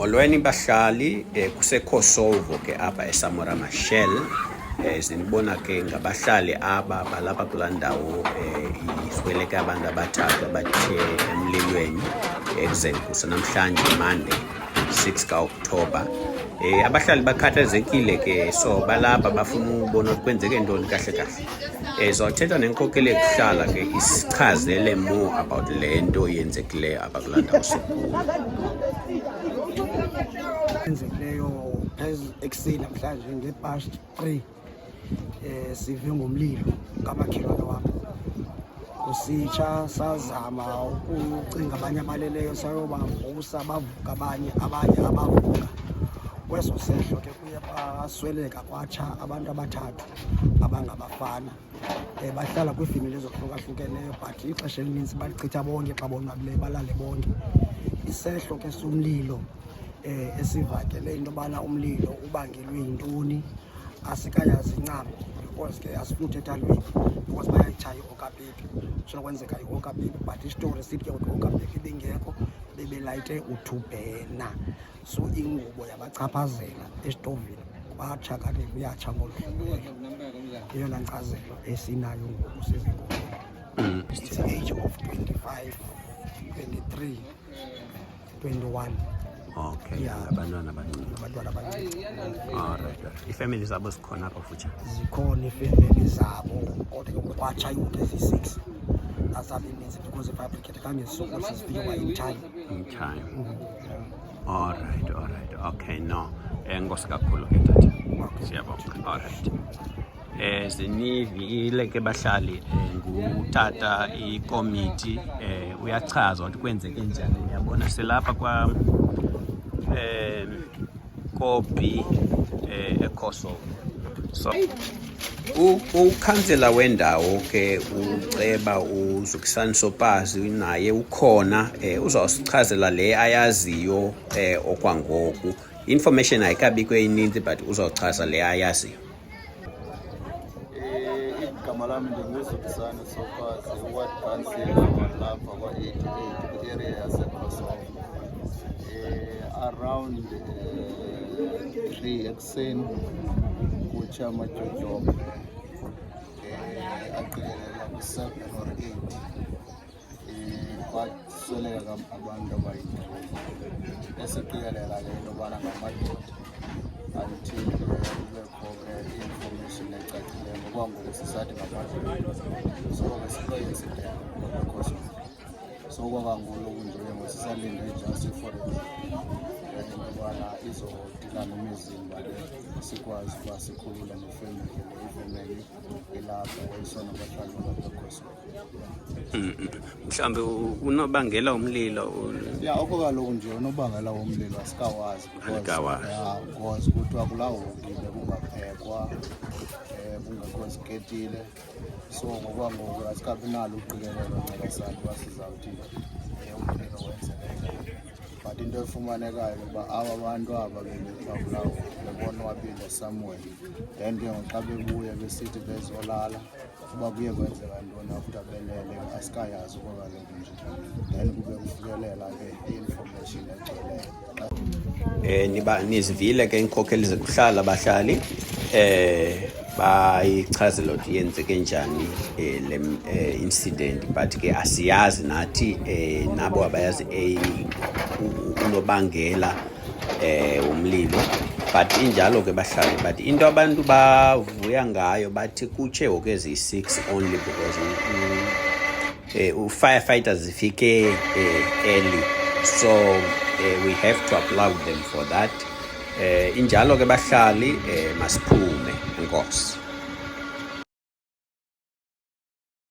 Molweni bahlali, kuseKosovo ke apha eSamora Machel. Zinibona ke ngabahlali aba balapha kulaa ndawo isweleke abantu abathathu abathe emlilweni ekuzeni kusa namhlanje Monday 6 kaOkthobha. Abahlali bakhathazekile ke, so balapha bafuna ubona ukuthi kwenzeke ntoni kahle kahle. Zawuthetha nenkokeli ekuhlala ke isichazele more about le nto yenzekileyo apha kulaa ndawo sikuyo. Enzekileyo phezu ekuseni namhlanje nge-past 3, sive ngomlilo kamakhelwane wam kusitsha. Sazama ukucinga abanye abaleleyo, sayobavusa, bavuka abanye, abanye abavuka. Kweso sehlo ke kuye kwasweleka, kwatsha abantu abathathu abangabafana. Bahlala kwiifemeli ezohlukahlukeneyo, but ixesha elinintsi balichitha bonke xa bonwabileyo, balale bonke. Isehlo ke somlilo esivakele into yobana umlilo ubangelwe yintoni asikayazi ncam, because ke asifuni uthetha lwimi, because bayayitshaya i-okapipi, kunokwenzeka i-okapipi, but isitori sithi ke ngoku i-okapipi ibingekho, bebelayite u-two burner, so ingubo yabachaphazela esitovini, kwatsha kanti kuyatsha ngolu hlobo. Eyona nkcazelo esinayo ngoku sizinkokheli, it's age of 25, 23, 21. Yeah. Abantwana abancinci. Abantwana abancinci. Alright. Iifemeli zabo zikhona apha futsha? Zikhona iifemeli zabo, kodwa ke ngoku kwatsha iihoki eziyi-6, azabi ninzi because i-fire brigade khange zisokolise, zifike kwa in time. In time. All right. Okay, no. Enkosi kakhulu ke tata. Siyabonga. All right. Zinivile ke bahlali, ngutata ikomiti uyachaza ukuthi kwenzeke njani. Niyabona silapha kwa Kopi eKosovo. So ukhansela wendawo ke, uceba uZukisani Sopazi, naye ukhona, uzawusichazela le ayaziyo okwangoku. Information ayikabikho eyininzi, but uzawuchaza le ayaziyo. Igama lami ndinguZukisane Sofazi, ward councillor walapha kwa-88 kwi-area yaseKosovo. Around 3 ekuseni kutsha amatyotyombe aqikelela ku-7 or 8. Kwasweleka abantu abayi-3, esiqikelela ke into yobana ngamadoda, until ke kubekho ke i-information ecacileyo. Ngoba ngoku sisathi ngamadoda, so ke sikho incident kwaKosovo. So kwakanguloku nje ke ngoku sisalinde just i-forensic into yobana izodila nemizimba le, sikwazi uba sikhulule nefemeli le, ifemeli ilapha wayisona abahlali balapha eKosovo. Mhlawumbi unobangela umlilo Ya, oko kaloku nje unobangela womlilo asikawazi because Anikawazi. ya, because kuthiwa kulaa hoki bekungaphekwa, kungekho ziketile, so ngokwangoku asikabi nalo uqikelelo ncakasana uba sizawuthi umlilo wenzeke njani, but into efumanekayo uba aba bantu aba bebephaa kulaa hoki bebonwabile somewhere, then ke ngoku xa bebuya besithi bezolala, uba kuye kwenzeka ntoni after belele asikayazi okokaloku nje, then kube kufikelela ke i-information egcweleyo. Niba nizivile ke iinkokheli zekuhlala bahlali, bayichazela ukuthi yenzeke njani le incident, but ke asiyazi nathi, nabo abayazi unobangela umlilo, but injalo ke bahlali. But into abantu bavuya ngayo, bathi kutshe hoke eziyi-6 only because u-firefighters zifike early, so we have to applaud them for that. Injalo ke bahlali, masiphume. Enkosi.